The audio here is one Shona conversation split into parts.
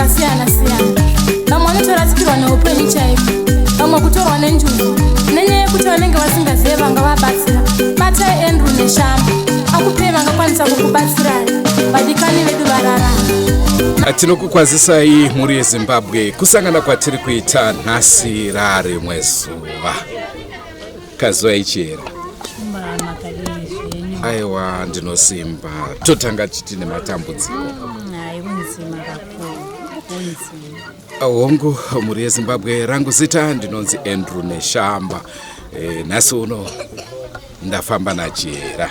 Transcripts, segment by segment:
akasiyana siyana. Vamwe vanotorasikirwa neupenyu chaiko, vamwe kutorwa nenjuzu nenyaya yekuti vanenge vasingazive vangavabatsira. Batai Andrew Neshamba akupei vangakwanisa kukubatsirai, vadikani vedu vararama. Tinokukwazisai mhuri yeZimbabwe, kusangana kwatiri kuita nhasi rarimwe zuva. Kazuva ichera. Aiwa, ndinosimba. Totanga titi nematambudziko. Hayi, kunzima kakhulu, kunzima. Hongu, mhuri yeZimbabwe, rangu zita ndinonzi Andrew Neshamba. Nhasi uno ndafamba nachihera,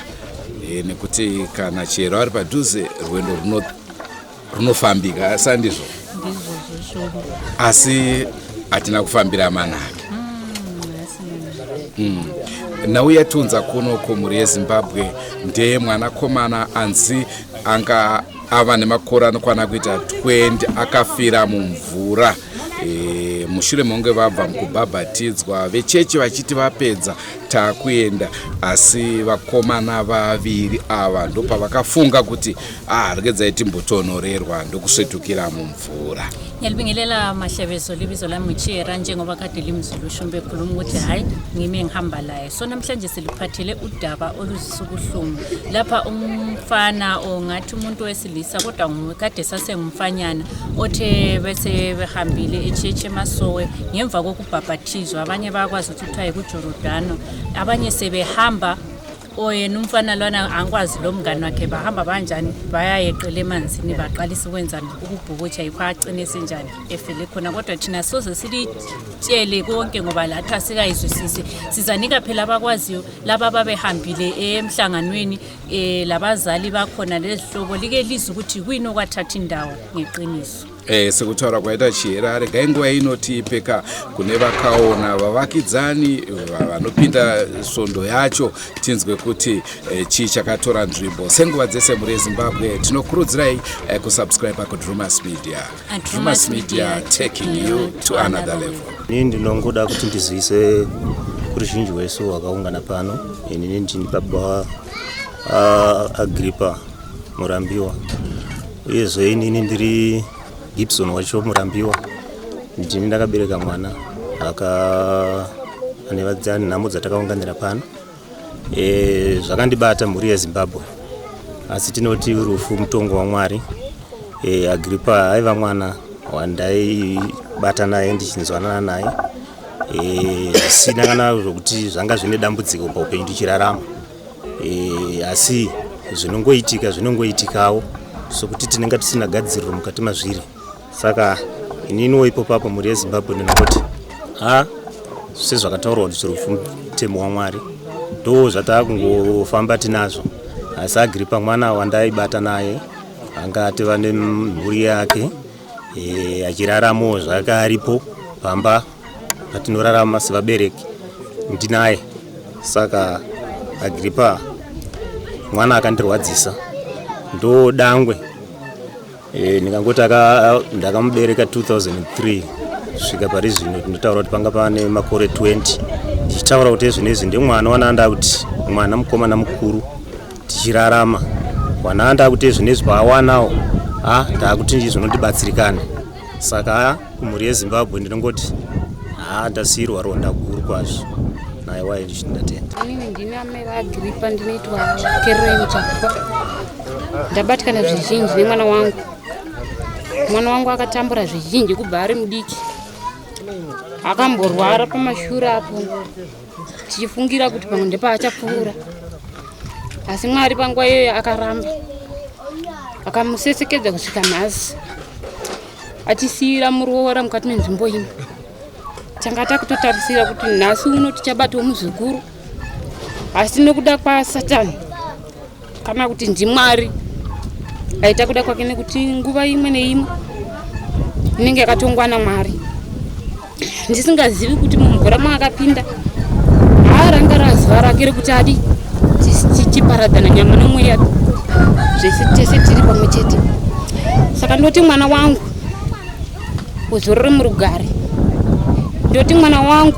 nekuti kana Chihera ari padhuze rwendo runofambika, sandizvo? Ndizvozvo shoko. Asi hatina kufambira manake. Nhau yatunza kuno kumhuri yeZimbabwe ndeyemwanakomana anzi anga ava nemakore anokwana kuita 20 akafira mumvura, mushure mekunge vabva mukubhabhatidzwa, vechechi vachiti vapedza taakuenda, asi vakomana vaviri ava ndopavakafunga kuti, ah, regedzai timbotonorerwa, ndokusvetukira mumvura. Ngiyalibingelela mahlebezo, libizo lami nguChiyera, njengoba kade limzulu uShumbe ekhuluma ukuthi hhayi, ngimi engihamba laye. So namhlanje siliphathele udaba oluzwisa ubuhlungu. Lapha umfana, ongathi umuntu wesilisa, kodwa kade sasengumfanyana, othe bese behambile echechi emasowe ngemva kokubhabhathizwa, abanye bayakwazi ukuthi kuthiwa yikuJorodano, abanye sebehamba, oyena umfana lwana angikwazi lo mngani wakhe bahamba banjani, bayayeqela emanzini, baqalisa ukwenzani, ukubhukutsha, yikho agcine senjani, efele khona. Kodwa thina soze silitshele konke ngoba lathi asikayizwisisi. Sizanika phela abakwaziyo, laba ababehambile emhlanganweni, labazali bakhona lezihlobo, like lizwe ukuthi kuyini okwathatha indawo ngeqiniso. Sekutaura kwaita Chihera, regai nguva ino tiipeka kune vakaona, vavakidzani, vanopinda svondo yacho, tinzwe kuti chii chakatora nzvimbo. Senguva dzese, mhuri yeZimbabwe, tinokurudzirai kusubscribe kuDrumas Media. Drumas Media, taking you to another level. Ini ndinongoda kuti ndizivise kuruzhinji rwese rwakaungana pano, inini ndini baba Agripa Murambiwa, uyezve inini ndiri Gibson wacho Murambiwa. Ndini ndakabereka mwana aka ane vadzani nhamo dzatakaunganira pano. Zvakandibata, mhuri yeZimbabwe, asi tinoti rufu mutongo waMwari. Agripa aiva mwana wandaibata naye, ndichinzwanana naye, zvisina kana zvokuti zvanga zvine dambudziko paupenyu tichirarama. Asi zvinongoitika zvinongoitikawo, sokuti tinenge tisina gadziriro mukati mazviri. Saka ininiwo ipo papo, mhuri yeZimbabwe, ndinongoti ha, sezvakataurwa kuti rufu mutemo waMwari, ndo zvatakungofamba tinazvo. Asi Agripa mwana wandaibata naye, anga atova nemhuri yake, achiraramawo zvake, aripo pamba patinorarama sevabereki, ndinaye. Saka Agripa mwana akandirwadzisa, ndo dangwe. Ndingangoti ndakamubereka 2003, kusvika pari zvino tinotaura kuti panga pane makore 20. Ndichitaura kuti ezvinezvi ndemwana wanaanda kuti mwana mukomana mukuru, tichirarama wanaanda kuti ezvinezvi paawanawo, a ndaakuti zvinondibatsirikana. Saka kumhuri yeZimbabwe ndinongoti ha, ndasiyirwa ronda guru kwazvo naye waye, ndichiti ndatenda. Inini ndini amai vaAgripa, ndinoitwa Keroi Muchakwa. Ndabatikana zvizhinji nemwana wangu. Mwana wangu akatambura zvizhinji kubva ari mudiki. Akamborwara pamashure apo, tichifungira kuti pamwe ndepaachapfuura, asi Mwari panguva iyoyo akaramba akamusesekedza kusvika nhasi, achisiyira muroora mukati menzvimbo ino. Tanga takutotarisira kuti nhasi uno tichabatawo muzukuru, asi nokuda kwaSatani, kana kuti ndiMwari aita kuda kwake, nekuti nguva imwe neimwe inenge yakatongwa naMwari. Ndisingazivi kuti mumvura maakapinda haaranga razuva rake rekuti adi tichiparadzana nyama nomweya zvese, tese tiri pamwe chete. Saka ndoti mwana wangu uzorore murugare. Ndoti mwana wangu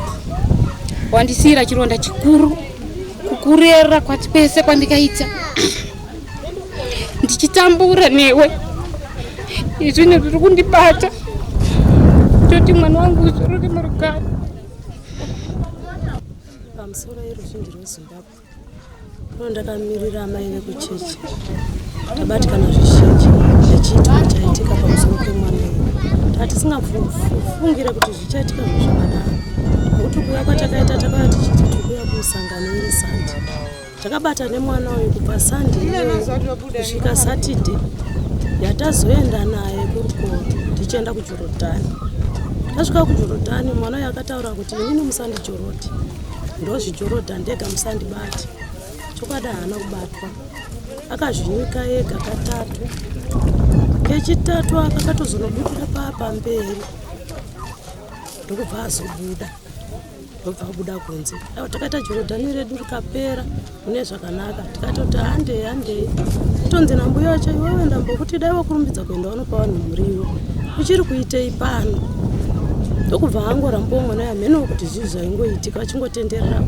wandisiyira chironda chikuru, kukurera kwati kwese kwandikaita ndichitambura newe. Izvino zviri kundibata toti mwana wangu uzorore murugare. Pamusoro yeruzhinji rweZimbabwe pano ndakamirira amai vekuchechi tabatikana zvizhinji nechiitiko chaitika pamusoro pemwana uyu. Tatisingafungire kuti zvichaitika zvinhu zvakadaro nekuti kuuya kwatakaita takauya tichiti tiri kuuya kumusangano iri Sunday. Takabata nemwana uyu kubva Sunday iyoyo kusvika Saturday yatazoenda naye kurukoro tichienda kuJorodhani. Tasvika kuJorodhani mwana uyu akataura kuti inini musandijorodhi ndozvijorodha ndega musandibate. Chokwadi haana kubatwa akazvinyika ega katatu. Kechitatu aka akatozonobudira paapamberi ndokubva azobuda. Ndobva abuda kunze. Aiwa takaita Jorodhani redu rikapera mune zvakanaka. Tikatoti handei handei. Tonzi nambuya wacho iwewe ndambokuti dai wakurumbidza kuenda wanopa vanhu muriwo. Uchiri kuitei pano? Ndokubva angorambawo mwana uya hameno kuti zvii zvaingoitika vachingotenderera.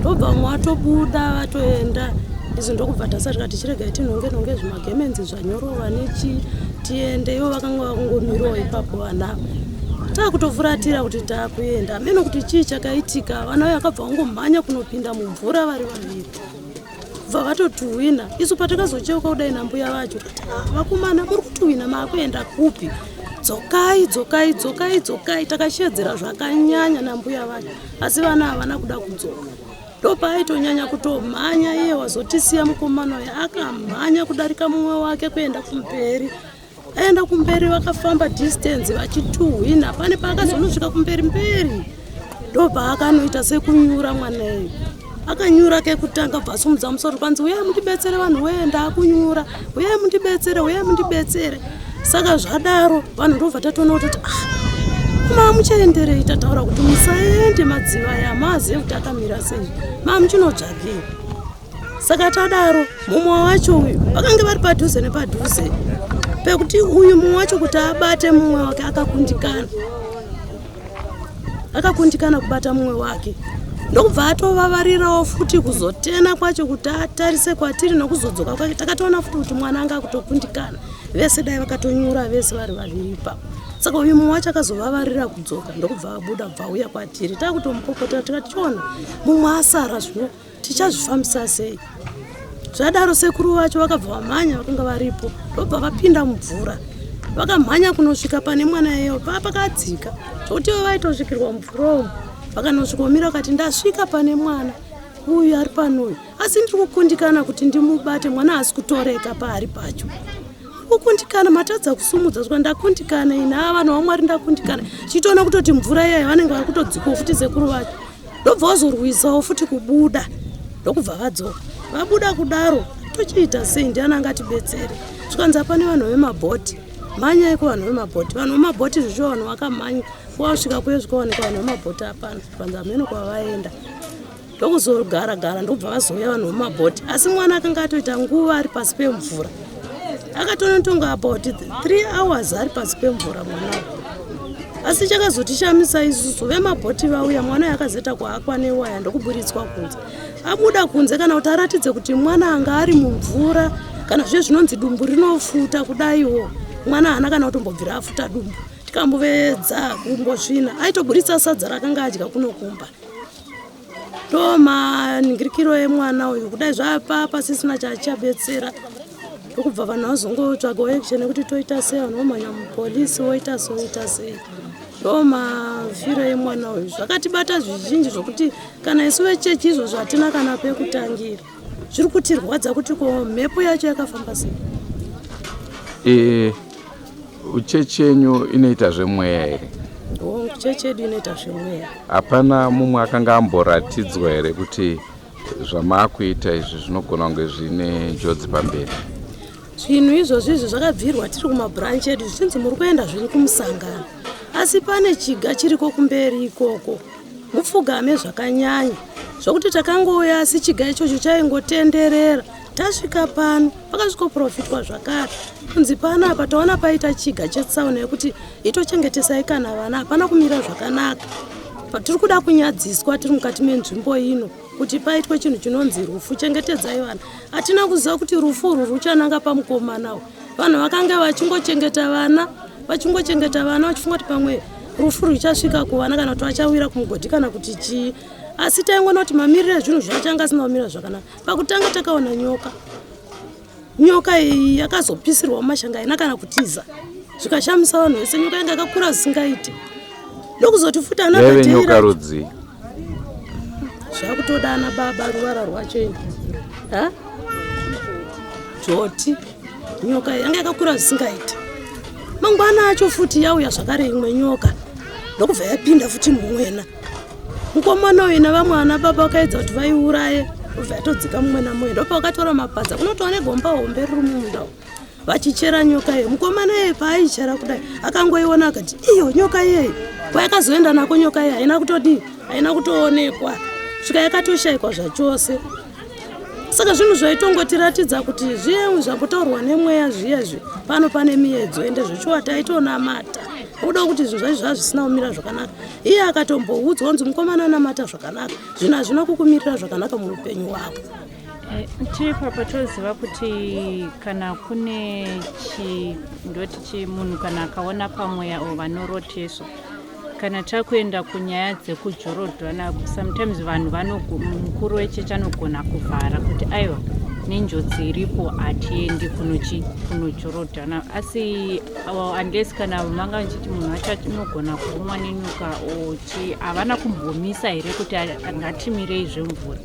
Ndobva vamwe vatobuda vatoenda. Izvi ndokubva tasa tikati chiregai tinhonge nhonge zvimagemenzi zvanyorova nechii tiende. Ivo vakanga vakungomirawo ipapo vana ava. Takutofuratira kuti takuenda hameno kuti chii chakaitika vana vaye vakabva vangomhanya kunopinda mumvura vari vaviri kubva vatotuhwina isu patakazocheuka kudai nambuya vacho tikati ah, vakomana muri kutuhwina maakuenda kupi dzokai dzokai dzokai dzokai takashedzera zvakanyanya nambuya vacho asi vana havana kuda kudzoka ndopaaitonyanya kutomhanya iye wazotisiya mukomana uyo akamhanya kudarika mumwe wake kuenda kumberi aenda kumberi vakafamba distance vachituhwina pane paakazonosvika kumberi mberi ndopaakanoita sekunyura mwana iyo akanyura kekutanga bva asumudza musoro kwanzi uyai mundibetsere vanhu wee ndaakunyura uyai mundibetsere uyai mundibetsere saka zvadaro vanhu ndobva tatoona kutoti ah mamuchaenderei tataura kuti musaende madziva aya maazive kuti akamira sei mamuchinotsvagei Saka tadaro mumwe wacho uyu vakange vari padhuze nepadhuze pekuti uyu mumwe wacho kuti abate mumwe wake akakundikana, akakundikana kubata mumwe wake ndokubva atovavarirawo futi kuzotena kwacho kuti atarise kwatiri nokuzodzoka kwake. Takatoona futi kuti mwana anga akutokundikana, vese dai vakatonyura vese vari vaviri ipapo. Saka uyu mumwe wacho akazovavarira kudzoka ndokubva abuda bva auya kwatiri, takutomupopotera tikati chiona mumwe asara zvino tichazvifambisa sei zvadaro sekuru vacho vakabva vamhanya vakanga varipo ndobva vapinda mumvura vakamhanya kunosvika pane mwana iyeyo paa pakadzika zvokuti ivo vaitosvikirwa mumvura umu vakanosvikomira vakati ndasvika pane mwana uyu ari pano uyu asi ndiri kukundikana kuti ndimubate mwana haasi kutoreka paari pacho kukundikana matadza kusumudza zvika ndakundikana ini haa vanhu vamwari ndakundikana chitoona kutoti mvura iyayo vanenge vari kutodzikawo futi sekuru vacho ndobva vazorwisawo futi kubuda ndokubva vadzoka vabuda kudaro tochiita sei ndiani angatibetsere zvikanzi apane vanhu vemabhoti mhanyai kuvanhu vemabhoti vanhu vemabhoti zvichiwa vanhu vakamhanya wasvika kuye zvikawanikwa vanhu vemabhoti hapana zvikanzi hameno kwavaenda ndokuzogara gara ndokubva vazouya vanhu vemabhoti asi mwana akanga atoita nguva ari pasi pemvura akatonotonga about 3 hours ari pasi pemvura mwana asi chakazotishamisa isusu vemabhoti vauya mwana uyo akazoita kuhakwa newaya ndokuburitswa kunze abuda kunze kana kuti aratidze kuti mwana anga ari mumvura kana zviye zvinonzi dumbu rinofuta kudaiwo mwana haana kana kutombobvira afuta dumbu tikambovedza kumbosvina aitoburitsa sadza rakanga adya kunokumba ndo maningirikiro emwana uyu kudai zvapa pasisina chachabetsera ndokubva vanhu vazongotsvagawo action yekuti toita sei vanhu vomhanya mupolisi voita sei voita sei ndo mafiro emwana uyu zvakatibata zvizhinji zvokuti kana isu vechechi izvozvo hatina kana pekutangira zviri kutirwadza kuti ko mhepo yacho yakafamba sei e, chechi yenyu inoita zvemweya here hongu chechi yedu inoita zvemweya hapana mumwe akanga amboratidzwa here kuti zvamaakuita izvi zvinogona kunge zvine njodzi pamberi zvinhu izvozvo izvi zvakabvirwa tiri kumabranch edu zvichinzi muri kuenda zvenyu kumusangano asi pane chiga chiriko kumberi ikoko mupfugame zvakanyanya zvokuti takangouya asi chiga ichocho chaingotenderera tasvika pano pakasvikoprofitwa zvakare kunzi pano apa taona paita chiga chetsaona yekuti itochengetesai kana vana hapana kumira zvakanaka tiri kuda kunyadziswa tiri mukati menzvimbo ino kuti paitwe chinhu chinonzi rufu chengetedzai vana hatina kuziva kuti rufu urwu ruchananga pamukomana uyu Vanhu vakange vachingochengeta vana, vachingochengeta vana vachifunga kuti pamwe rufu ruchasvika kuvana kana kuti vachawira kumugodhi kana kuti chii. Asi taingoona kuti mamiriro ezvinhu zvacho anga asina kumira zvakanaka. Pakutanga takaona nyoka. Nyoka iyi yakazopisirwa mumashanga haina kana kutiza. Zvikashamisa vanhu vese, nyoka yanga yakakura zvisingaiti. Ndokuzoti futi ana Yaive nyoka rudzii? Zvakutoda ana baba ruvara rwacho ini. Ha? Dzvoti. Nyoka yanga yakakura zvisingaiti. Mangwana acho futi yauya zvakare imwe nyoka. Ndokubva yapinda futi mumwena. Mukomana uyu nevamwe ana baba vakaedza kuti vaiuraye obva yatodzika mumwena muye. Ndopavakatora mapadza kunotova negomba hombe riri mumunda umu. Vachichera nyoka iye. Mukomana iye paaichera kudai akangoiona akati iyo nyoka iyeyi. Kwayakazoenda nako nyoka iye haina kutodii haina kutoonekwa. Svika yakatoshaikwa zvachose. Saka zvinhu zvaitongotiratidza kuti zviye zvambotaurwa nemweya zviye zvi pano pane miyedzo ende zvechuwa taitonamata nekuda kwekuti zvinhu zvacho zvava zvisina kumira zvakanaka. Iye akatomboudzwa kunzi mukomana anamata zvakanaka zvinhu hazvina kukumirira zvakanaka muupenyu hwako. Tiri papa toziva kuti kana kune chi ndoti chi munhu kana akaona pamweya o vanoroteswa kana takuenda kunyaya dzekujorodhwana sometimes vanhu mukuru wechechi anogona kuvhara kuti aiwa nenjodzi iripo hatiendi kunochi kunojorodhana asi unless kana manga muchiti munhu wacho anogona kurumwa nenyoka ochi havana kumbomisa here kuti ngatimirei zvemvura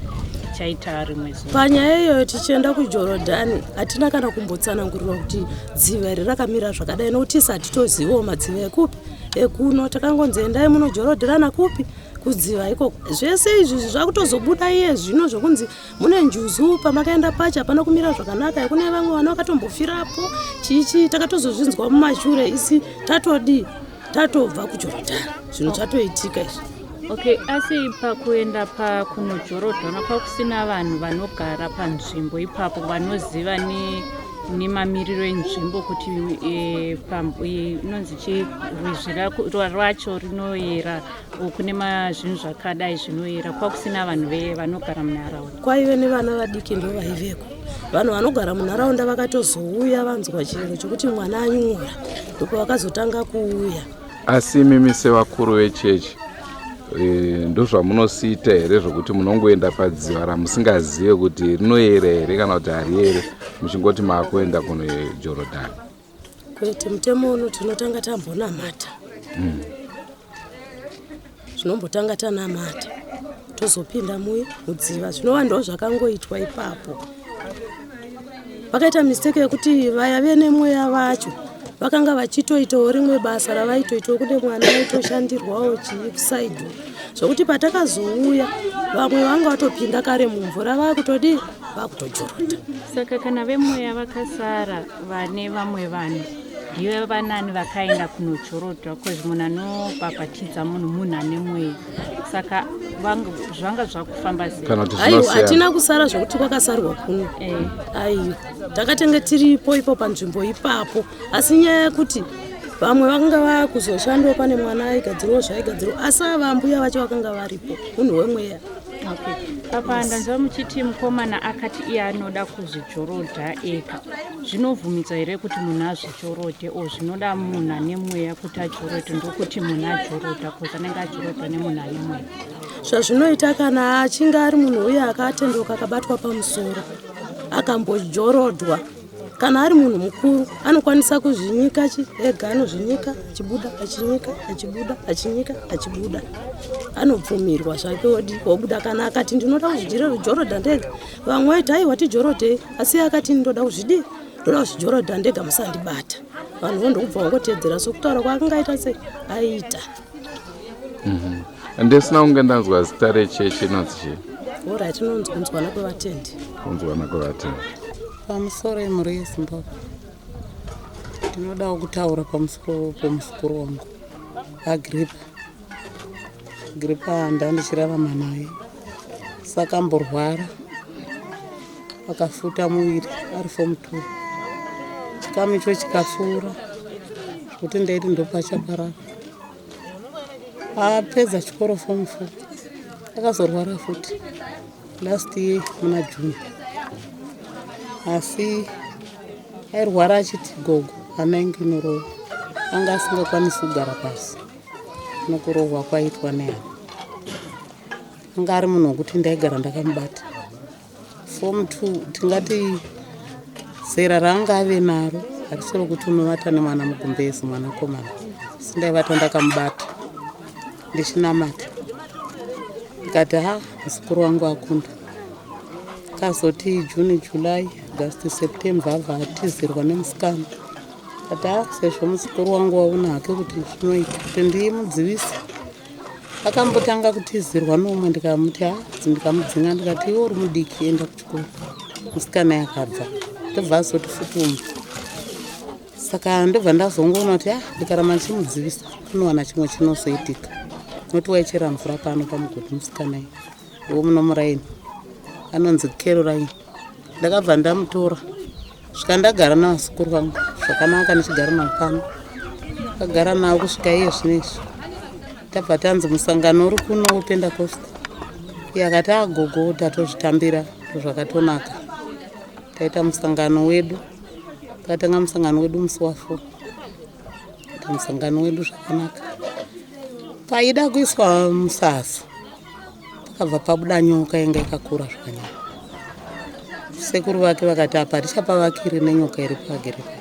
tichaita rimwe zuva. Panyaya iyoyo tichienda kuJorodhani hatina kana kumbotsanangurirwa kuti dziva iri rakamira zvakadai nokuti isu hatitoziviwo madziva ekupi ekuno. Takangonzi endai munojorodherana kupi kudziva ikoko. Zvese izvi zvakutozobuda iye zvino zvokunzi mune njuzu pamakaenda pacho hapana kumira zvakanaka, kune vamwe vana vakatombofirapo chii chii, takatozozvinzwa mumashure isi tatodii tatobva kuJorodhani zvinhu zvatoitika izvi. Okay, asi pakuenda pakunojorodhana kwakusina vanhu vanogara panzvimbo ipapo vanoziva nemamiriro enzvimbo kuti inonzi chi rwizi rwacho rinoyera kune zvinhu zvakadai zvinoyera kwakusina vanhu vanogara munharaunda. Kwaive nevana vadiki ndo vaiveko. Vanhu vanogara munharaunda vakatozouya vanzwa chiro chokuti mwana anyura ndipo vakazotanga kuuya. Asi imimi sevakuru vechechi ndozvamunosiita here zvokuti munongoenda padziva ramusingazive kuti rinoyera here kana kuti hariyere muchingoti maakuenda kunojorodhani? Kwete, mutemo uno tinotanga tambonamata. Zvinombotanga tanamata tozopinda mudziva, zvinova ndo zvakangoitwa ipapo. Vakaita mistake yekuti vaya vene mweya vacho vakanga vachitoitawo rimwe basa ravaitoitawo kune mwana vaitoshandirwawo chii kusaidhi, zvokuti patakazouya vamwe vanga vatopinda kare mumvura vakutodii vakutojorodha. Saka kana vemweya vakasara vane vamwe vanhu ndive vanani vakaenda kunojorodha, cause munhu anobhabhatidza munhu munhu ane mweya, saka zvanga zvakufamba sei? Kana kuti Aiwa, zvinosiyana. Hatina kusara zvokuti kwakasarwa kuno. Aiwa, takatenge tiripo ipo panzvimbo ipapo, asi nyaya yekuti vamwe vakanga vakuzoshandawo pane mwana aigadzirwawo zvaigadzirwa, asi ava mbuya vacho vakanga varipo munhu wemweya. Okay. Papa, ndanzwa muchiti mukomana akati iye anoda kuzvijorodha ega. Zvinobvumidzwa here kuti munhu azvijorodhe o zvinoda munhu ane mweya kuti ajorodhe ndokuti munhu ajorodha cause anenge ajorodhwa nemunhu ane mweya? Zvazvinoita kana achinge ari munhu uye akatendeuka akabatwa pamusoro akambojorodhwa, kana ari munhu mukuru anokwanisa kuzvinyika ega, anozvinyika achibuda achinyika achibuda achinyika achibuda, anobvumirwa zvake odi obuda. Kana akati ndinoda kuzvijorodha ndega, vamwe vaiti aiwa tijorodhei, asi iye akati ndoda kuzvidii, ndoda kuzvijorodha ndega, musandibata. Vanhu vo ndokubva vangotedzera sokutaura kwaakangaita sei aita. Ndisina kunge ndanzwa zita rechechi, inonzi chii? Orit, inonzi Kunzwana kweVatendi. Kunzwana kweVatendi. Pamusoro yemhuri yeZimbabwe, ndinodawo kutaura pamusoro pemuzukuru wangu Agripa. Agripa ndandichirarama naye, saka amborwara akafuta muviri ari form 2, chikamu icho chikapfuura zvekuti ndaiti ndopachaparara. Apedza chikoro form 4 akazorwara futi last year muna June, asi Airwara achiti gogo hana yangu inorova. Anga asingakwanisi kugara pasi nokurohwa kwaitwa nehama. Anga ari munhu wekuti ndaigara ndakamubata. Form 2 tingati zera raanga ave naro harisi rokuti unovata nemwana mugumbezi mwanakomana. Asi ndaivata ndakamubata ndichinamata. Ndikati ha muzukuru wangu akunda. Kazoti June, July, August, September abva atizirwa nemusikana. Kati ha sezvo muzukuru wangu waona hake kuti zvinoita kuti ndimudzivise. Akambotanga kutizirwa neumwe ndikamuti ha ndikamudzinga ndikati iwe uri mudiki enda kuchikoro. Musikana yakabva ndobva azoti futi umwe. Saka ndobva ndazongoona kuti ah ndikaramba ndichimudzivisa kunowana chimwe chinozoitika. Noti waichera mvura pano pamugodhi musikana iyi. Womuno muraini anonzi Caroline. Ndakabva ndamutora svika ndagara navazukuru vangu zvakanaka ndichigara navo pano. Ndakagara navo kusvika iye zvinezvi. Tabva tanzi musangano uri kuno wePentecost. Iye akati agogo ah, tatozvitambira zvakatonaka. Taita musangano wedu. Takatanga musangano wedu musi wa4. Taita musangano wedu zvakanaka. Paida kuiswa musasa pakabva pabuda nyoka yanga yakakura zvakanyanya. Sekuru vake vakati apa hatichapavakiri nenyoka iri pagiripa.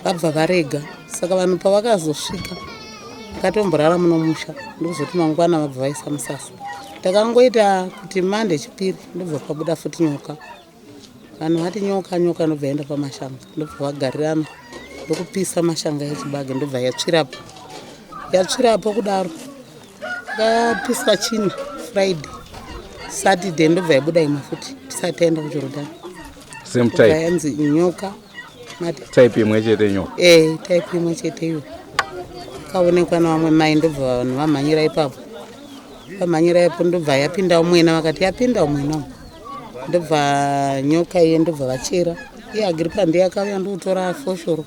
Vabva varega. Saka vanhu pavakazosvika vakatomborara muno musha ndokuzoti mangwana vabva vaisa musasa. Takangoita kuti Monday chipiri ndobva pabuda futi nyoka. Vanhu vati nyoka nyoka ndobva yaenda pamashanga ndobva vagarirana ndokupisa mashanga echibage ndobva yatsvirapo. Yatsvirapo kudaro yakapiswa china Friday Saturday ndobva yabuda imwe futi tisati taenda kuJorodhani. Same type. Yanzi nyoka. Mati. Type imwe chete nyoka. Eh, type imwe chete iyo. Kaonekwa nevamwe mai ndobva vanhu vamhanyira ipapo. Vamhanyira ipapo ndobva yapinda umwena vakati yapinda umwena. Ndobva nyoka iye ndobva vachera. Iye Agripa ndiye akauya ndokutora foshoro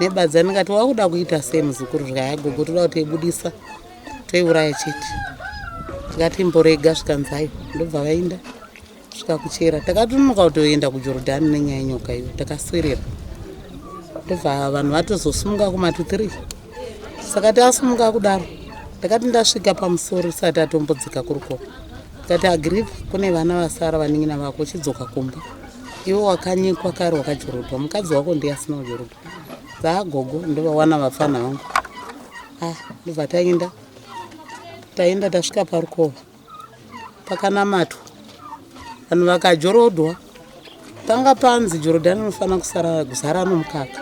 nebadza ndikati wakuda kuita sei muzukuru zvikaya gogo toda kuti ibudisa toiuraya chete. Tikati imborega zvikanzi aiwa ndobva vaenda. Svika kuchera takatononoka kutoenda kuJorodhani nenyaya yenyoka iyo takaswerera ndobva vanhu vatozosumuka kumatu 3 saka tasumuka kudaro ndakati ndasvika pamusoro tisati atombodzika kurukova ndikati Agripa kune vana vasara vanin'ina vako chidzoka kumba iwe wakanyikwa kare wakajorodhwa mukadzi wako ndiye asina kujorodhwa dzaagogo ndovawana vapfana vangu ah ndobva taenda taenda tasvika parukova Pakanamatwa vanhu vakajorodhwa panga panzi Jorodhani unofanira kusara kuzara nomukaka.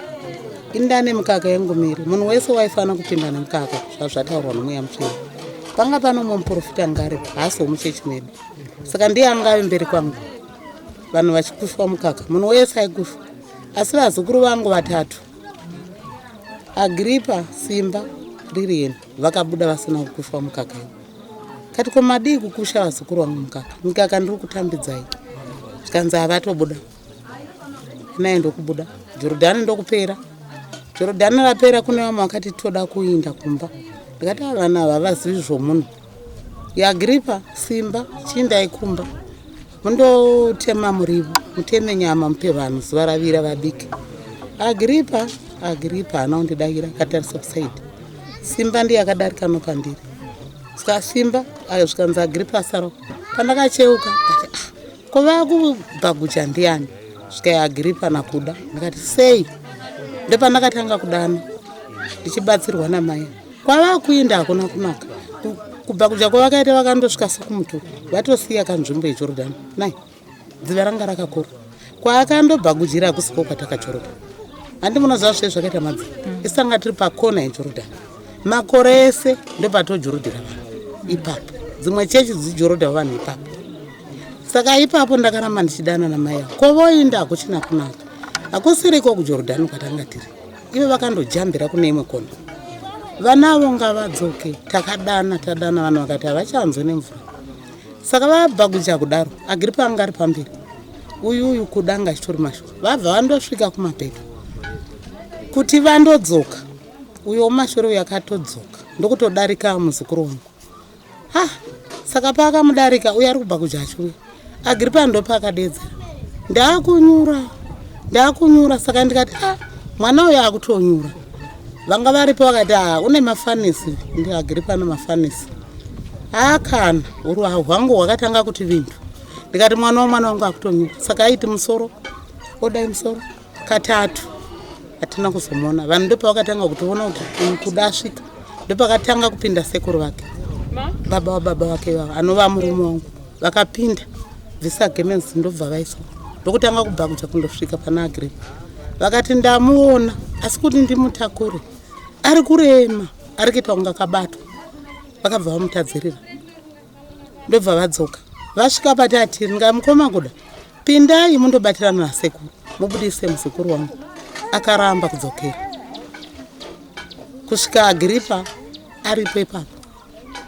Ini ndane mukaka yangu miri munhu wese waifanira kupinda nemukaka zvazvataurwa nomweya mutsvene. Panga pano mumwe muprofita anga aripo haasi womuchechi medu saka ndiye anga ave mberi kwangu vanhu vachikushwa mukaka munhu wese aikushwa asi vazukuru vangu vatatu Agripa, Simba, Lilian vakabuda vasina kukushwa mukaka iwo. Kati ko madii kukusha vazukuru vangu mukaka? Mikaka ndiri kutambidzai. Zvikanzi havatobuda. Naye ndokubuda. Jorodhani ndokupera. Jorodhani rapera kune vamwe vakati toda kuinda kumba. Ndikati ava vana ava havazivi zvomunhu. YaAgripa, Simba, chiindai kumba. Mundotema muriwo, muteme nyama mupe vanhu zuva ravira vabike. Agripa, Agripa haana kundidaira akatarisa kusaidi. Simba ndiye akadarika nopandiri. Saka Simba ayo zvikanzi Agripa asara. Pandakacheuka ndikati ah, ko vakubhagucha ndiani? Zvikai Agripa naKuda. Ndikati sei? Ndopandakatanga kudana ndichibatsirwa namai. Kwavakuinda hakuna kunaka. Kubhagucha kwavakaita vakandosvika sekumutu vatosiya kanzvimbo yeJorodhani. Nai dziva ranga rakakura. Kwaakandobhagujira hakusiko kwatakajoroda. Handi munoziva zve zvakaita madziva. Isu tanga tiri pakona yeJorodhani. Makore ese ndopatojorodhera vanhu ipapo. Dzimwe chechi dzijorodha vanhu ipapo. Saka ipapo ndakaramba ndichidana namai avo. Ko voinda hakuchina kunaka. Hakusiriko kuJorodhani kwatanga tiri. Ivo vakandojambira kune imwe kona. Vana avo ngavadzoke. Takadana tadana vanhu vakati havachanzwi nemvura. Saka vabhaguja kudaro Agripa anga ari pamberi. Uyu uyu kuda anga achitori mashoko. Vabva vandosvika kumapeto. Kuti vandodzoka. Uyo wemashure uyo akatodzoka ndokutodarika muzukuru wangu. Ha, saka paakamudarika uyo ari kubva kujachi uyo. Agripa ndopaakadeedzera. Ndakunyura. Ndakunyura saka ndikati ah, mwana uyo akutonyura. Vanga varipo vakati ah, une mafanisi ndiagiri pano mafanisi. Ah kana uru hwangu hwakatanga kuti vindu. Ndikati mwana wamwana wangu akutonyura. Saka aiti musoro odai musoro katatu hatina kuzomuona vanhu ndopavakatanga kutiona kuti kuda asvika ndopakatanga kupinda sekuru vake baba wababa vake ivavo anova murume wangu vakapinda bvisa gemenzi ndobva vaiswa ndokutanga kubhakuja kundosvika pana agripa vakati ndamuona asi kuti ndimutakure ari kurema ari kuita kunge akabatwa vakabva vamutadzirira ndobva vadzoka vasvika patatiri ndika mukoma kuda pindai mundobatirana nasekuru mubudise muzukuru wangu akaramba kudzokera kusvika agripa aripo ipapo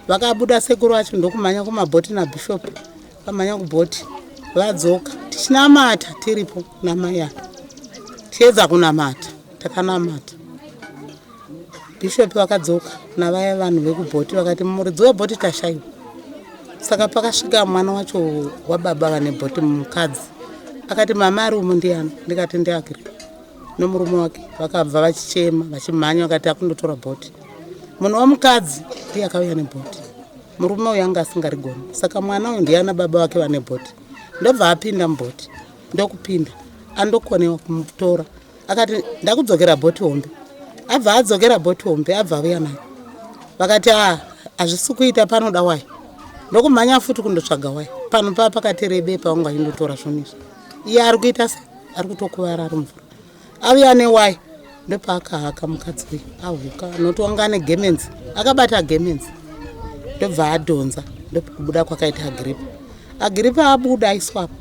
vakabuda sekuru vacho ndokumhanya kumabhoti nabhishopi vamhanya kubhoti vadzoka tichinamata tiripo namai ava tiedza kunamata takanamata bhishopi vakadzoka navaya vanhu vekubhoti vakati muridzi webhoti tashaiwa saka pakasvika mwana wacho wababa vane bhoti mukadzi akati mama ari umu ndiani ndikati ndiagri nomurume wake vakabva vachichema vachimhanya vakati akundotora bhoti munhu womukadzi ndiye akauya nebhoti murume uyu anga asingarigoni saka mwana uyu ndiye ana baba vake vane bhoti ndobva apinda mubhoti ndokupinda andokonewa kumutora akati ndakudzokera bhoti hombe abva adzokera bhoti hombe abva auya nayo vakati a hazvisi kuita panoda waya ndokumhanya futi kundotsvaga waya pano paa pakati rebe pavanga vachindotora zvinhu izvi iye ari kuita se ari kutokuvara ari mvura auya newaya ndopaakahaka mukadzi uyu ahuka nokuti wanga ane gemenzi akabata gemenzi ndobva adhonza ndokubuda kwakaita agiripa agiripa abuda aiswapo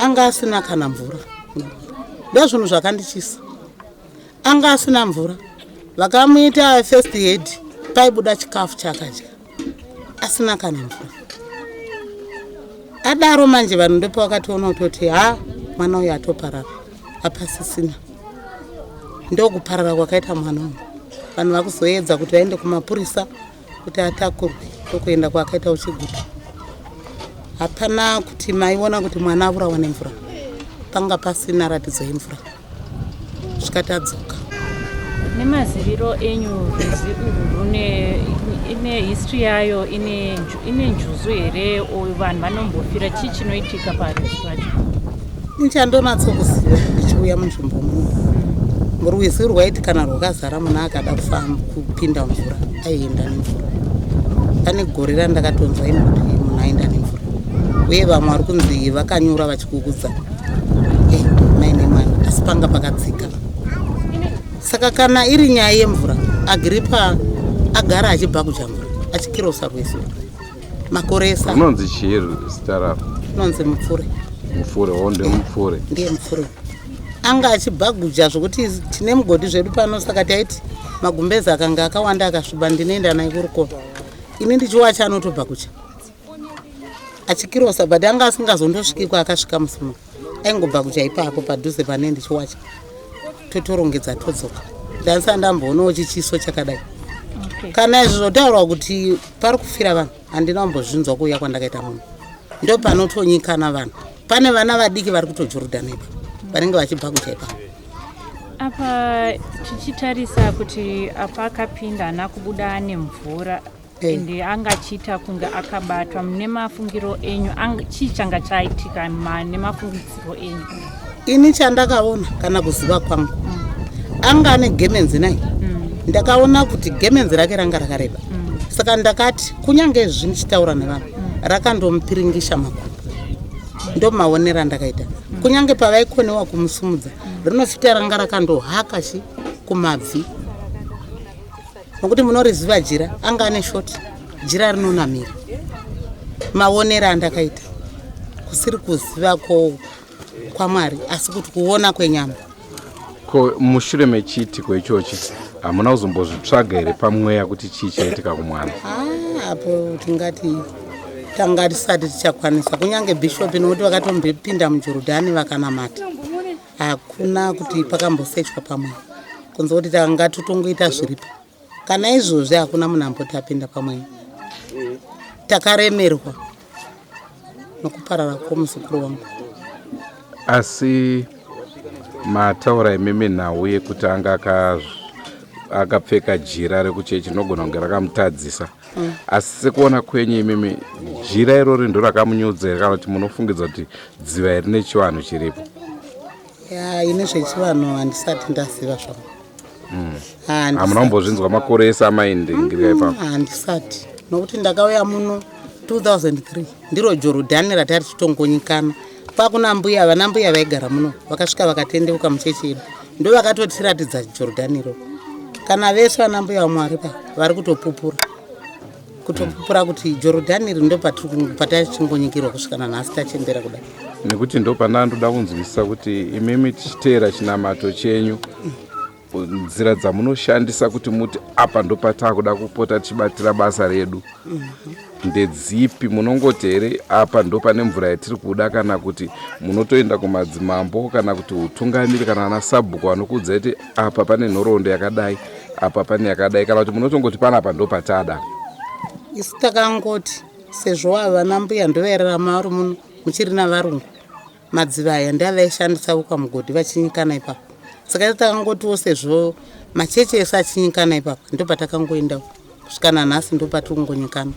anga asina kana mvura ndozvinhu zvakandichisa anga asina mvura vakamuita first head paibuda chikafu chaakadya asina kana mvura adaro manje vanhu ndopavakatoona kutoti ha mwana uyu atoparara hapasisina ndokuparara kwakaita mwana uyu vanhu vakuzoedza kuti vaende kumapurisa kuti atakurwe ndokuenda kwaakaita uchiguta hapana kuti maiona kuti mwana avurawa nemvura panga pasina ratidzo yemvura svika tadzoka nemaziviro enyu rwizi urwu rune ine history yayo ine ine njuzu here vanhu vanombofira chii chinoitika parwizi pacho nichandonatsokuziva ndichiuya munzvimbo muno rwizi rwaiti kana rwakazara munhu akada kufamba kupinda mvura aienda nemvura pane gore randakatonzwa ini kuti munhu aenda nemvura uye vamwe vari kunzi vakanyura vachikukudza eh, mai nemwana asi panga pakadzika saka kana iri nyaya yemvura agripa agara achibva kudya mvura achikirosa rwizi makore esa unonzi chii zita rako unonzi mupfure mupfure wo ndemupfure ndiye mupfure anga achibhaguja zvokuti tine mugodhi zvedu pano saka taiti magumbezi akanga akawanda akasviba ndinoenda naye kurukova ini ndichiwacha anotobhaguja achikirosa but anga asingazondosviki kwaakasvika musi uno aingobhaguja ipapo padhuze pane ndichiwacha totorongedza todzoka ndandisati ndamboonawo chichiso chakadai okay. kana izvi zvotaurwa kuti pari kufira vanhu handina kumbozvinzwa kuuya kwandakaita muno ndo panotonyikana vanhu pane vana vadiki vari kutojorodhana ipa vanenge vachibva kucha ipapo apa tichitarisa kuti apa akapinda haana kubuda ane mvura Eh. ende anga achiita kunge akabatwa mune mafungiro enyu chii changa chaitika nemafungidziro enyu ini chandakaona kana kuziva kwangu anga ane gemenzi nai ndakaona kuti gemenzi rake ranga rakareba saka ndakati kunyange izvi ndichitaura nevanhu rakandomupiringisha makumbo ndomaonero andakaita kunyange pavaikonewa kumusumudza rinofita ranga rakandohaka chi kumabvi nokuti munoriziva jira anga ane shoti jira rinonamira maonero andakaita kusiri kuziva kwamwari asi kuti kuona kwenyama ko mushure mechiitiko ichochi hamuna kuzombozvitsvaga here pamweya kuti chii chaitika kumwana Ah, apo tingati tanga tisati tichakwanisa kunyange bhishopi nokuti vakatombopinda mujorodhani vakanamata hakuna kuti pakambosechwa pamwe kunze kuti tanga totongoita zviripo kana izvozvi hakuna munhu amboti apinda pamwe takaremerwa nokuparara kwomuzukuru wangu asi Mataura imimi nhau yekuti anga akapfeka jira rekuchechi rinogona kunge rakamutadzisa mm. Asi sekuona kwenyu imimi, jira irori ndo rakamunyudza here, kana kuti munofungidza kuti dziva iri nechivanhu chiripo? Ya, ine zvechivanhu handisati ndaziva zvangu. Hamuna kumbozvinzwa makore ese amaindingirira ipapo? Handisati, nokuti ndakauya muno 2003, ndiro Jorodhani ratari titongonyikana. Kwakuna mbuya, vana mbuya vaigara muno vakasvika vakatendeuka muchechi yedu, ndo vakatotiratidza Jorodhani iro. Kana vese vana mbuya vamwari pa vari kutopupura, kutopupura kuti Jorodhani iri ndo patachingonyikirwa kusvika nanhasi tachembera kudai. Nekuti ndo pandandoda kunzwisisa kuti imimi tichiteera chinamato chenyu, nzira dzamunoshandisa kuti muti apa ndopataakuda kupota tichibatira basa redu ndedzipi? Munongoti here apa ndo pane mvura yatiri kuda, kana kuti munotoenda kumadzimambo kana kuti utungamiri kana ana sabhuku vanokuudza kuti apa pane nhoroondo yakadai, apa pane yakadai, kana kuti munotongoti panapa ndo patada? Isu takangoti sezvo ava vana mbuya ndovairarama vari muno muchiri navarungu, madziva aya ndavaishandisa kukamugodhi vachinyikana ipapo. Saka isu takangotiwo sezvo machechi ese achinyikana ipapo, ndo patakangoendawo kusvika nanhasi, ndo patiri kungonyikana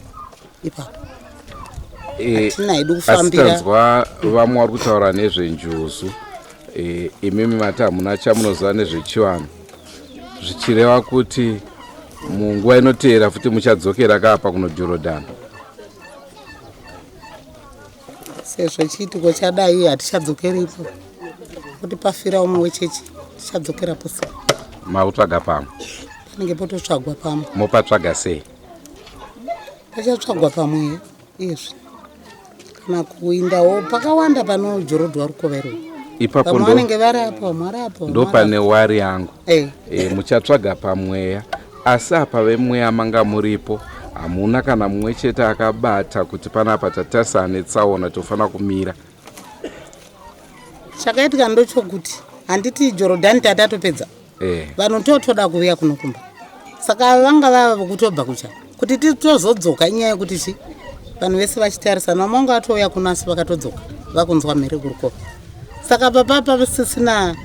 ipapo. Hatina hedu Asi kufambira. Tanzwa vamwe vari kutaura nezvenjuzu. Imimi mati hamuna chamunoziva nezvechivanhu, zvichireva kuti munguva inoteera futi muchadzokera kapa kunojorodhani? Sezvo chiitiko chadai, hatichadzokeripo kuti pafira umwe wechechi, tichadzokerapo sei? Makutsvaga pamwe. Panenge pototsvagwa pamwe. Mopatsvaga sei? Pachatsvagwa pamwe izvi, kana kuindawo pakawanda panojorodhwa rukova iroro. Ipapo Vamwe ndo vanenge vari apo, vamwe vari apo, vamwe ndo vari pane apo. wari yangu. Eh. Muchatsvaga pamweya, asi apa vemweya manga muripo, hamuna kana mumwe chete akabata kuti panapa tatarisa netsaona, tofanira kumira? Chakaitika ndochokuti handiti Jorodhani tatatopedza, vanhu totoda kuuya kuno kumba, saka vanga vava kutobva kucha kuti titozodzoka. Inyaya yekuti chi vanhu vese vachitarisana, vamwe vanga vatouya kuno asi vakatodzoka vakunzwa mhere kurukova. Saka papa pasisina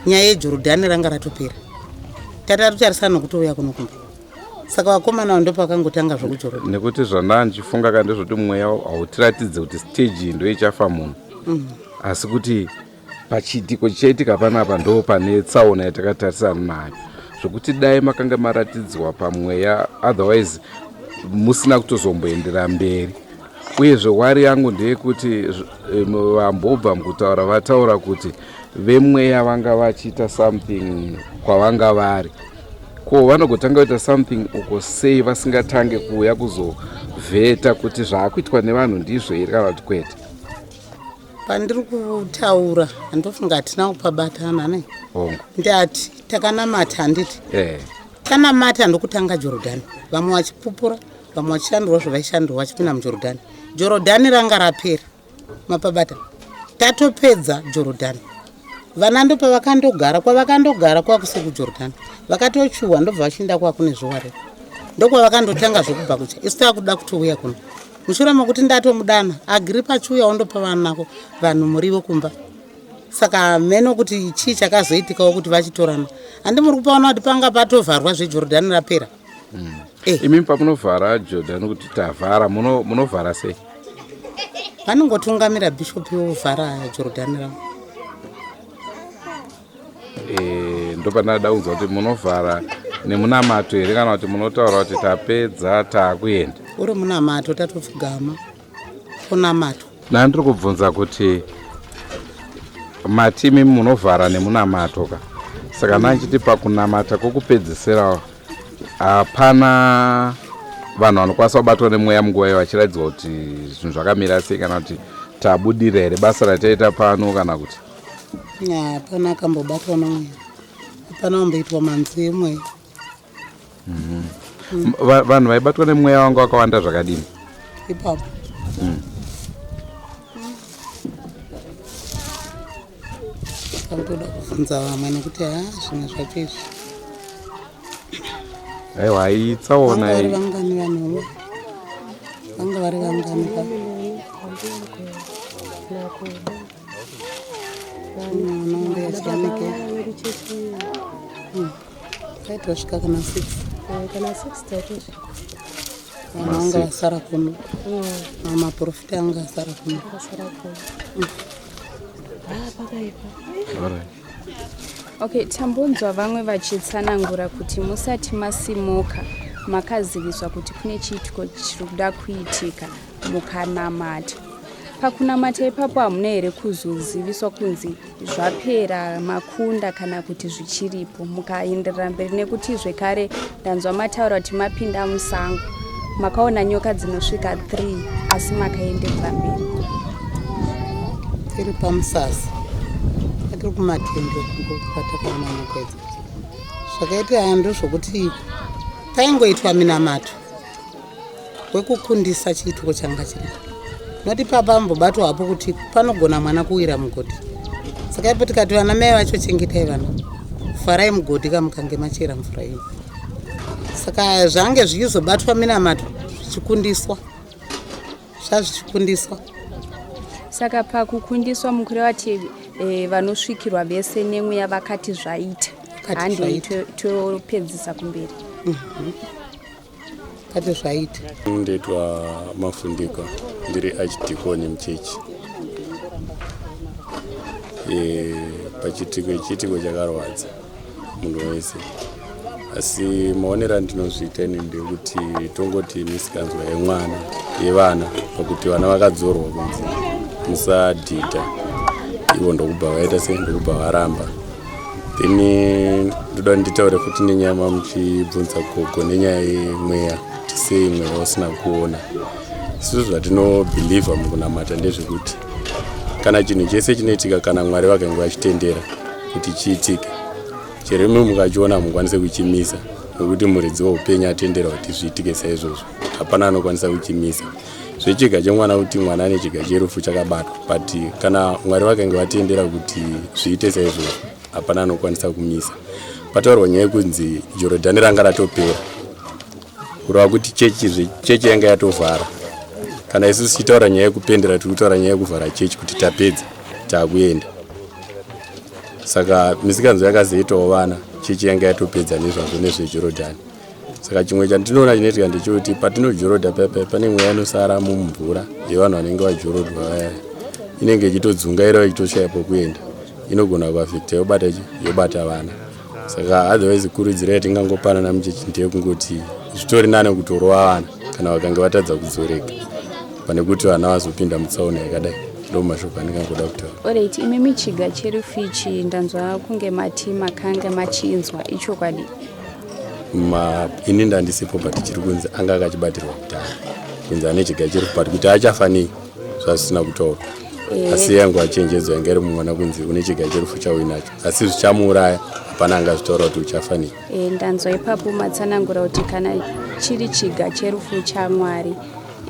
nyaya yeJorodhani, ranga ratopera, tatatotarisana nokutouya kuno kumba. Saka vakomana ndo pakangotanga zvokujorodhani. Nekuti zvandaa ndichifunga ka ndezvoti mweya hautiratidze kuti stage iyi ndo ichafa munhu, asi kuti pachiitiko chichaitika panapa ndo pane tsaona yatakatarisana nayo, zvokuti dai makanga maratidzwa pamweya, otherwise musina kutozomboendera mberi. Uyezve wari yangu ndeyekuti vambobva mukutaura vataura kuti vemweya vanga vachiita something kwavanga vari. Ko vanogotanga kuita something uko sei vasingatange kuuya kuzovheta kuti zvaakuitwa nevanhu ndizvo here kana kuti kwete? Pandiri kutaura handofunga hatina kupabatana ne. Hongu. Ndati takanamata, handiti? Eh. Tanamata ndokutanga Jorodhani, vamwe vachipupura, vamwe vachishandirwa zvavaishandirwa vachipinda muJorodhani. Jorodhani ranga rapera, mapabata? Tatopedza Jorodhani, vana ndo pavakandogara kwavakandogara kwakusi kuJorodhani, vakatochuhwa ndobva vachienda kwakune zviwariro, ndokwavakandotanga zvokubva kucha. Isu takuda kutouya kuno mushure mekuti ndatomudana Agiripa achiuyawo, ndopa vanako vanhu murivo kumba. Saka mheno kuti chii chakazoitikawo kuti vachitorana. Handi muri kupaona kuti panga patovharwa zveJorodhani rapera? Eh. Imi pamunovhara Jordhani kuti tavhara, munovhara sei? Vanongotungamira bhishopi wovhara Jorodhani ravo. Ndopandada kunzwa kuti munovhara nemunamato here, kana kuti munotaura kuti tapedza, taakuenda? Uri munamato, tatopfugama tonamato. Ndandiri kubvunza kuti mati imi munovhara nemunamato ka, saka ndanchiti pakunamata kwokupedzisira hapana vanhu vanokwanisa kubatwa nemweya munguva iyo vachiratidzwa kuti zvinhu zvakamira sei, kana kuti tabudira here basa rataita pano, kana kuti? Hapana akambobatwa nomweya, hapana amboitwa manzi emweya. Vanhu vaibatwa nemweya wanga vakawanda zvakadini? Ipapo pakutoda kubvunza vamwe nekuti ha, zvimwe zvacho izvi. Aiwa, aitsaona. Vanga vari vangani vanhu? Vanga vari vangani pa? Mwana mbuya Chianike. Taitosvika kana 6. Kana 6 taitosvika. Vana vanga vasara kuno. Maprofita anga asara kuno. Vasara kuno. Ah, pakaipa. Alright. Okay, tambonzwa vamwe vachitsanangura kuti musati masimuka makaziviswa kuti kune chiitiko chiri kuda kuitika mukanamata. Pakunamata ipapo hamuna here kuzoziviswa kunzi zvapera makunda kana kuti zvichiripo mukaenderera mberi nekuti zvekare ndanzwa mataura kuti mapinda musango makaona nyoka dzinosvika 3 asi makaenderera mberi. Tiri pamusasa tiri kumatende kwatakaona nyoka idzodzo. Zvakaita aya ndozvokuti paingoitwa minamato wekukundisa chiitiko changa chiripo noti papa ambobatwa hapo kuti panogona mwana kuwira mugodhi saka ipo tikati vana mai vacho chengetai vana farai mugodhi kamukange machera mvura iyo saka zvange zvichizobatwa minamato zvichikundiswa zvazvichikundiswa Saka pakukundiswa mukureva kuti vanosvikirwa vese nemweya vakati zvaita handei topedzisa kumberi. Kati zvaita. Ndoitwa Mafundikwa, ndiri archdeacon muchechi. Pachitiko ichiitiko chakarwadza munhu wese, asi maonero andinozviita ini ndekuti tongoti misikanzwa yemwana yevana, pakuti vana vakadzorwa kunzi musadhidha, ivo ndokubva vaita sei, ndokubva varamba. Then ndoda nditaure futi nenyaya mamuchibvunza gogo nenyaya yemweya, kuti sei mweya usina kuona. Isusu zvatinobhilivha mukunamata ndezvekuti kana chinhu chese chinoitika, kana Mwari vakange vachitendera kuti chiitike, chero imi mukachiona hamukwanise kuchimisa, nekuti muridzi weupenyu atendera kuti zviitike saizvozvo, hapana anokwanisa kuchimisa. Zvechiga chemwana, kuti mwana ane chiga cherufu chakabatwa, but kana Mwari vakange vatendera kuti zviite saizvozvo, hapana anokwanisa kumisa. Pataurwa nyaya yekunzi Jorodhani ranga ratopera, kureva kuti chechi chechi yanga yatovhara. Kana isusu tichitaura nyaya yekupendera, tiri kutaura nyaya yekuvhara chechi kuti tapedza, taakuenda. Saka misikanzo yakazoitawo vana, chechi yanga yatopedza nezvazvo nezveJorodhani. Saka chimwe chandinoona chinoitika ndechekuti patinojorodha paya pane mweya inosara mumvura yevanhu vanenge vajorodwa vaya, inenge ichitodzungaira ichitoshaya pokuenda, inogona kuafekta yobata yobata vana. Saka otherwise kurudziro yatingangopanana muchechi ndeyekungoti zvitori nane kutorova vana kana vakange vatadza kudzoreka, pane kuti vana vazopinda mutsaona yakadai. Ndo mashoko andingangoda kutaura. Alright, imi chiga cherufu ichi ndanzwa kunge mati makanga machinzwa, ichokwadi? Ini ndandisipo, but chiri kunzi anga akachibatirwa kudhara, kunzi ane chiga cherufu, but kuti achafa nei zvazvisina kutaurwa. Asi yangu achenjedzo yanga iri mumwana kunzi une chiga cherufu chauinacho, asi zvichamuuraya hapana angazvitaura kuti uchafa nei. Ndanzwa ipapo matsanangura kuti kana chiri chiga cherufu chaMwari,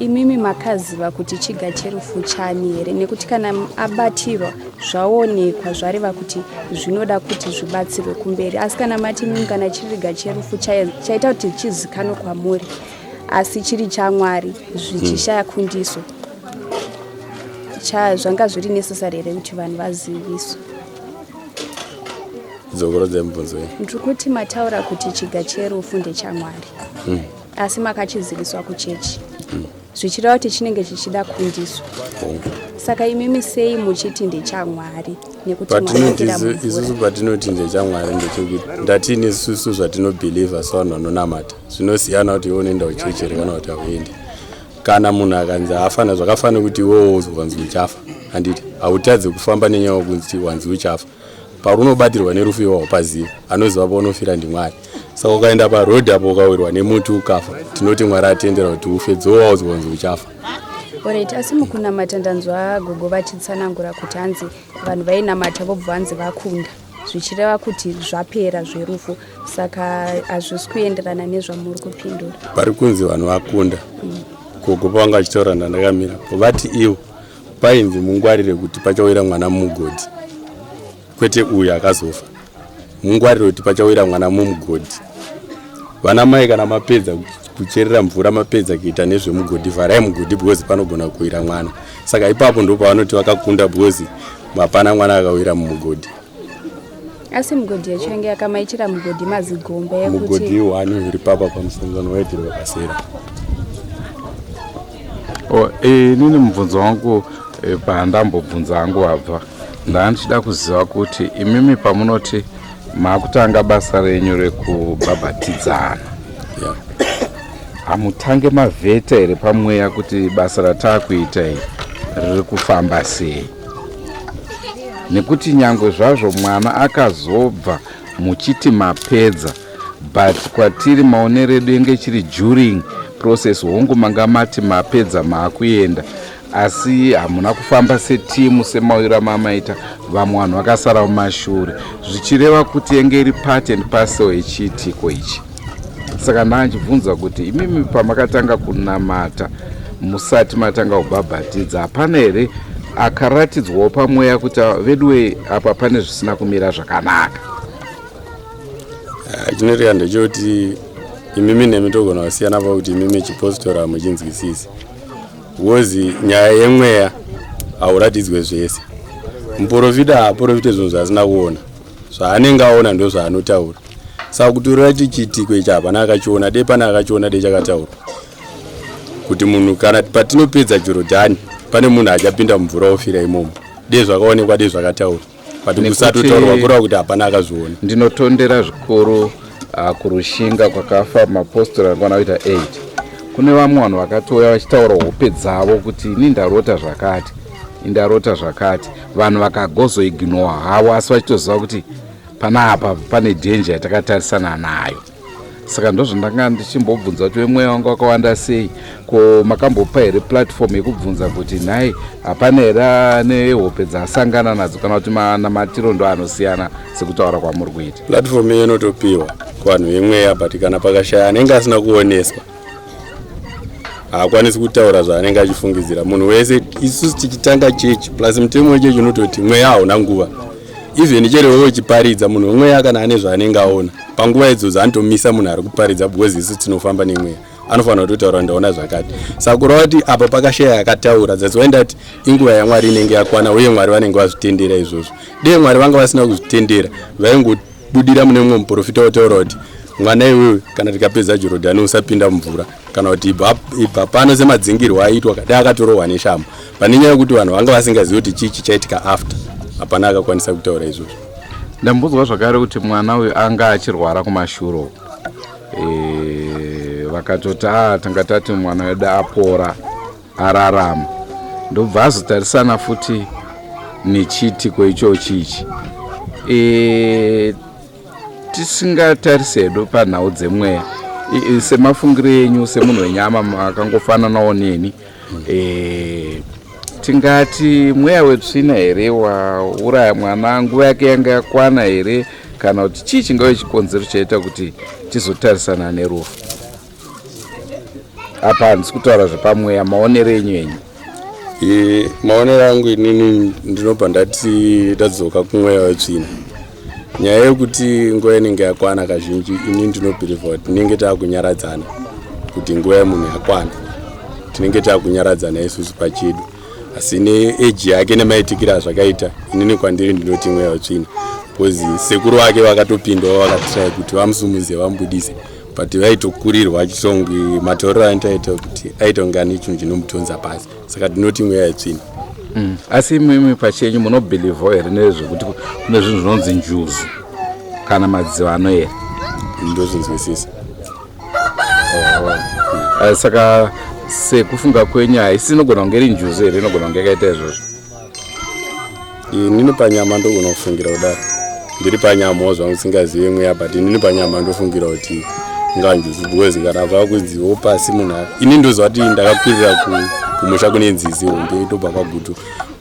imimi makaziva kuti chiga cherufu chani here? Nekuti kana abatirwa zvaonekwa, zvareva kuti zvinoda kuti zvibatsirwe kumberi. Asi kana mati imimi kana chiriga cherufu chaita kuti chizikanwe kwamuri, asi chiri chaMwari zvichishaya kundiso, zvanga zviri necessary here kuti vanhu vaziviswe? Dzokorodza mubvunzo iyi. Ndiri kuti mataura kuti chiga cherufu ndechamwari, asi makachiziviswa kuchechi, zvichireva kuti chinenge chichida kundiswa. Saka imimi sei muchiti ndechamwari nekuti Patinoti mwakafira mumvura? Isusu patinoti ndechamwari ndechekuti ndatini isusu zvatinobhilivha sevanhu vanonamata zvinosiyana kuti iwe unoenda kuchechi here kana kuti hauendi. Kana munhu akanzi afana, zvakafanira kuti iwewo wanzi uchafa, handiti hautadzi kufamba nenyaya yekunzi wanzi uchafa. Paunobatirwa nerufu iwe haupazivi, anoziva paunofira ndimwari. Saka ukaenda parodhi apo ukawirwa nemuti ukafa, tinoti Mwari atendera kuti ufe, dzowo waudzwa kunzi uchafa. Alright, asi mukunamata ndanzwa gogo vachitsanangura kuti hanzi vanhu vainamata vobva vanzi vakunda, zvichireva kuti zvapera zverufu. Saka hazvisi kuenderana nezvamuri kupindura. Pari kunzi vanhu vakunda, gogo pavanga vachitaura ndandakamira, vati ivo painzi mungwarire kuti pachawira mwana mumugodhi, kwete uyu akazofa. Mungwarire kuti pachawira mwana mumugodhi. Vana mai, kana mapedza kucherera mvura, mapedza kuita nezvemugodhi, vharai mugodhi because panogona kuwira mwana. Saka ipapo ndo pavanoti vakakunda, because Hapana mwana akawira mumugodhi. Asi mugodhi yacho yange yakamaichira mugodhi mazigomba yekuti mugodhi wani uri papa pamusangano waitirwa pasera. Oh, eh, inini mubvunzo wangu eh, pandambobvunza hangu wabva ndaa ndichida kuziva kuti imimi pamunoti makutanga basa renyu rekubhabhatidzana yeah. Hamutange mavheta here pamweya kuti basa rataakuita iri riri kufamba sei? Nekuti nyangwe zvazvo mwana akazobva muchiti mapedza but kwatiri maonero edu enge ichiri during process hongu manga mati mapedza maakuenda asi hamuna kufamba setimu semauyiro amamaita vamwe vanhu vakasara mumashure zvichireva kuti yenge iri part and parcel yechiitiko ichi saka ndanchibvunza kuti imimi pamakatanga kunamata musati matanga kubhabhatidza hapana here akaratidzwawo pamweya kuti veduwe apa pane zvisina kumira zvakanaka ah, chinoitika ndechekuti imimi nemi togona kusiyana pakuti imimi chipositora hamuchinzwisisi Because nyaya yemweya hauratidzwe zvese. Muporofita haaporofite zvinhu zvaasina kuona. Zvaanenge aona ndozvaanotaura. Saka kutoreva chiitiko ichi hapana akachiona, dei pane akachiona dei chakataurwa. Kuti munhu kana patinopedza Jorodhani pane munhu achapinda mumvura ofira imomo. Dei zvakaonekwa dei zvakataurwa. But kusatotaurwa kureva kuti hapana akazviona. Ndinotondera zvikuru uh, kurushinga kwakafa mapostori anokwana kuita 8 kune vamwe vanhu vakatouya vachitaura hope dzavo kuti ini ndarota zvakati indarota zvakati vanhu vakagozoignowa havo asi vachitoziva kuti panapa pane dhenja yatakatarisana nayo saka ndozvandanga ndichimbobvunza kuti vemweya wanga wakawanda sei ko makambopa here platform yekubvunza kuti nhai hapana here ane hope dzaasangana nadzo kana kuti manamatiro ndo anosiyana sekutaura kwamuri kuita platform iyo inotopiwa kuvanhu vemweya but kana pakashaya anenge asina kuoneswa haakwanisi kutaura zvaanenge achifungidzira munhu wese isusu tichitanga chechi plus mutemo wechechi unototi mweya hauna nguva even chero wewe uchiparidza munhu wemweya kana ane zvaanenge aona panguva idzodzo anotomisa munhu ari kuparidza because isu tinofamba nemweya anofanira kutotaura ndaona zvakati saka kureva kuti apa pakashaya yakataura that's why ndati inguva yamwari inenge yakwana uye mwari vanenge vazvitendera izvozvo dei mwari vanga vasina kuzvitendera vaingobudira mune mumwe muprofita wotaura kuti mwana iwewe kana tikapedza jorodhani usapinda mumvura kana kuti ibva pano semadzingirwo aitwa dai akatorohwa neshamhu pane nyaya yekuti vanhu vanga vasingazivi kuti chii chichaitika after hapana akakwanisa kutaura izvozvo ndambonzwa zvakare kuti mwana uyu anga achirwara kumashure uku e, vakatoti a ah, tanga tati mwana wedu apora ararama ndobva azotarisana futi nechiitiko ichochi ichi e, tisingatarisi hedu panhau dzemweya semafungiro enyu semunhu wenyama makangofananawo neni e, tingati mweya wetsvina here wauraya mwana nguva yake yanga yakwana here kana kuti chii chingave chikonzero chaita kuti tizotarisana nerufu apa handisi kutaura zvepamweya maonero enyu enyu e, maonero angu inini ndinobva ndati ndadzoka kumweya wetsvina nyaya yekuti nguva inenge yakwana kazhinji ini ndinobhilivha kuti tinenge taakunyaradzana kuti nguva yemunhu yakwana tinenge taakunyaradzana isusu pachedu asi neeji yake nemaitikiro azvakaita inini kwandiri ndinoti mweya wetsvina because sekuru vake vakatopindawo vakatry kuti vamusumudze vamubudise but vaitokurirwa achitonge matauriro aitaita kuti aita kunge ane chinhu chinomutonza pasi saka tinoti mweya yetsvina mm. asi imimi pachenyu munobhilivhawo here nezvekuti kune zvinhu zvinonzi njuzu kana madziva anoyera ndozvinzwisisa oh. Eh, saka sekufunga kwenyu haisi inogona kunge iri njuzu here inogona kunge yakaita izvozvo Inini panyama ndogona kufungira kudaro ndiri panyamawo zvangu singazive mweya but inini panyama ndofungira kuti nganjuzu because kana vakunziwo pasi munhu ini ndoziva kuti ndakakwirira kumusha kune nzizi hombe ndobva kwagutu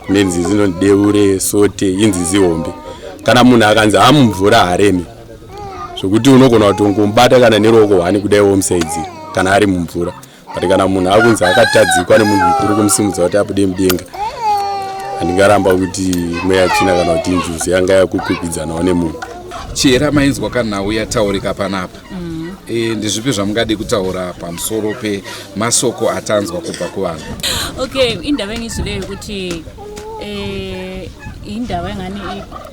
kune nzizi inonzi deure sote inzizi hombe kana munhu akanzi amumvura haremi zvokuti unogona kutongomubata kana neruoko hwani kudai womusaidzira kana ari mumvura but kana munhu akunzi akatadzikwa nemunhu mukuru kumusimudza kuti abude mudenga handingaramba kuti mweya tsvina kana kuti njuzu yanga yakukwikwidzanawo nemunhu chihera mainzwa kanhau yataurika panapa mm. e, ndezvipi zvamungade kutaura pamusoro pemasoko atanzwa kubva kuvanhu okay indaba engizwileyo ukuthi eh, Indaba engani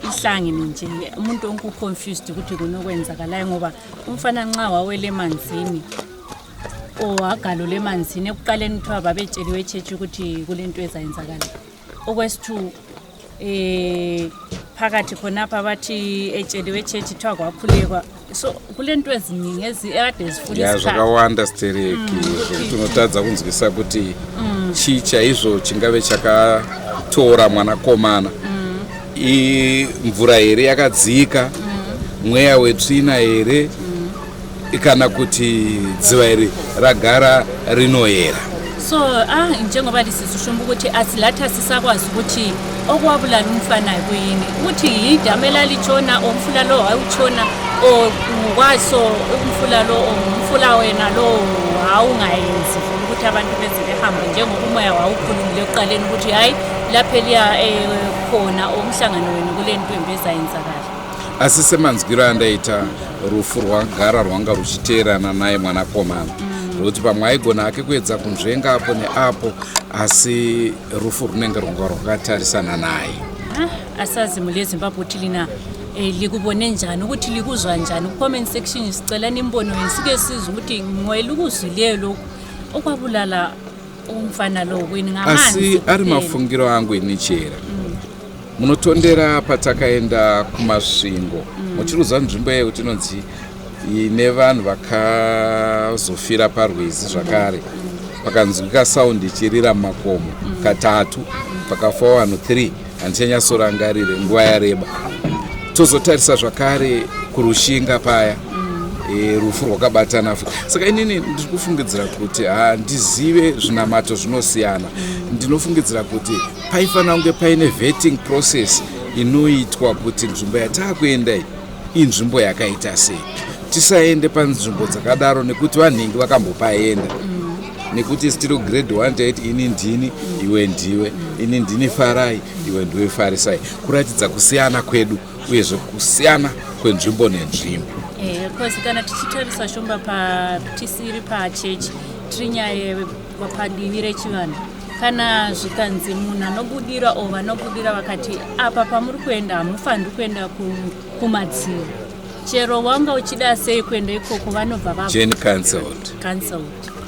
ihlangene nje, umuntu wonke uconfused ukuthi kunokwenzakalayo, ngoba umfana nxa wawela emanzini or wagalula emanzini ekuqaleni, kuthiwa babetsheliwe etshetshi ukuthi kulento ezayenzakala. Okwesi-two, phakathi khonapha bathi etsheliwe etshetshi, kuthiwa kwakhulekwa, so kulento eziningi ekade zifuna Ya, isikhathi. Zvakawanda stereki zvokuti unotadza kunzwisa kuti chii chaizvo chingave chakatora mwanakomana. Imvura here yakadzika, mweya wetsvina here, kana kuti dziva iri ragara rinoyera? So njengoba lisisushumba ukuthi asilathi asisakwazi ukuthi okwabulala umfana kuyini, ukuthi yidamu elalitshona or umfula lo wawutshona, or ngokwaso umfula lo or umfula wena lo wawungayenzi vele ukuthi abantu beze behambe, njengoba umoya wawukhulumile ekuqaleni ukuthi hhayi, lapho eliya khona or umhlangano wenu kule ntwembi ezayenzakala. Asi semanzwiro andaita, rufu rwagara rwanga ruchiteerana naye mwanakomana, zvokuti pamwe aigona hake kuedza kunzvenga apo neapo, asi rufu runenge rwanga rwakatarisana naye. Asazi muli eZimbabwe ukuthi lina likubone njani, ukuthi likuzwa njani. Ku-comment section sicelani imbono yenu, sike sizwe ukuthi ngoelikuzwileyo lokhu okwabulala umfana lo kwini ngamanzi Asi ari kuphela. Mafungiro angu ini, chera munotondera patakaenda kuMasvingo, muchiruza nzvimbo yekuti inonzi ine vanhu vakazofira parwizi zvakare, pakanzwika saundi ichirira mumakomo katatu, pakafa vanhu 3. Handichanyatsorangarire, nguva yareba. Tozotarisa zvakare kuRushinga paya, rufu rwakabatana futi. Saka inini ndiri kufungidzira kuti, handizive, zvinamato zvinosiyana. Ndinofungidzira kuti paifanira kunge paine vetting process inoitwa kuti nzvimbo yataakuenda iyi inzvimbo yakaita sei. Tisaende panzvimbo dzakadaro nekuti vanhingi vakambopaenda, nekuti isi tiri kugrade 1 taiti ini ndini, iwe ndiwe, ini ndini Farai, iwe ndiwe Farisai, kuratidza kusiyana kwedu, uyezve kusiyana kwenzvimbo nenzvimbo. Cause kana tichitarisa, Shumba, patisiri pachechi, tiri nyaya padivi rechivanhu, kana zvikanzi munhu anobudira o vanobudira vakati apa pamuri kuenda hamufaniri kuenda kumadziro, chero wanga uchida sei kuenda ikoko, vanobva va Journey cancelled. Cancelled.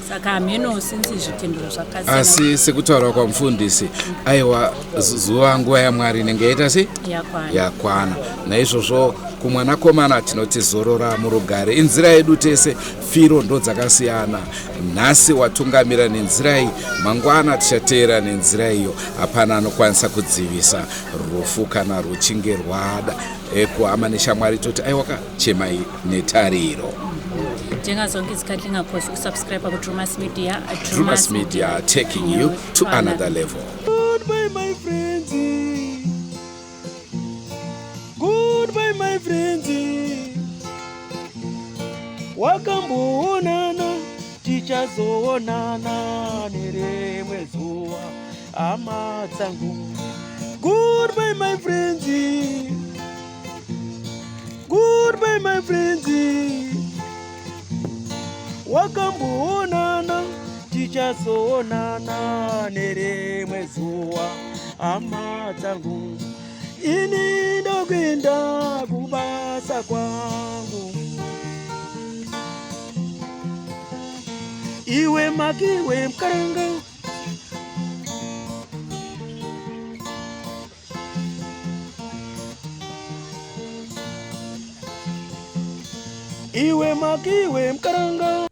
Saka hameno, since zvitendero zvakasiyana. Asi sekutaura kwamufundisi, aiwa, zuva nguva yaMwari inenge yaita sei? Yakwana. Yakwana. Naizvozvo kumwanakomana tinoti zorora murugare. Inzira yedu tese, firo ndo dzakasiyana. Nhasi watungamira nenzira iyi, mangwana tichateera nenzira iyo. Hapana anokwanisa kudzivisa rufu kana ruchinge rwada. Kuhama neshamwari toti aiwaka, chemai netariro. Njengazonke izikhathi, lingakhohlwa ukusubscribe ku-Drumas Media. Drumas Media, taking you to another level. Goodbye, my friends. Goodbye, my friends. Wakamboonana, tichazoonana nerimwe zuva, hama dzangu. Goodbye, my friends. Goodbye, my friends. Wakamboonana, tichazoonana nerimwe zuva, hama dzangu. Ini ndokuenda kubasa kwangu, iwe makiwe mukaranga. Iwe makiwe mukaranga.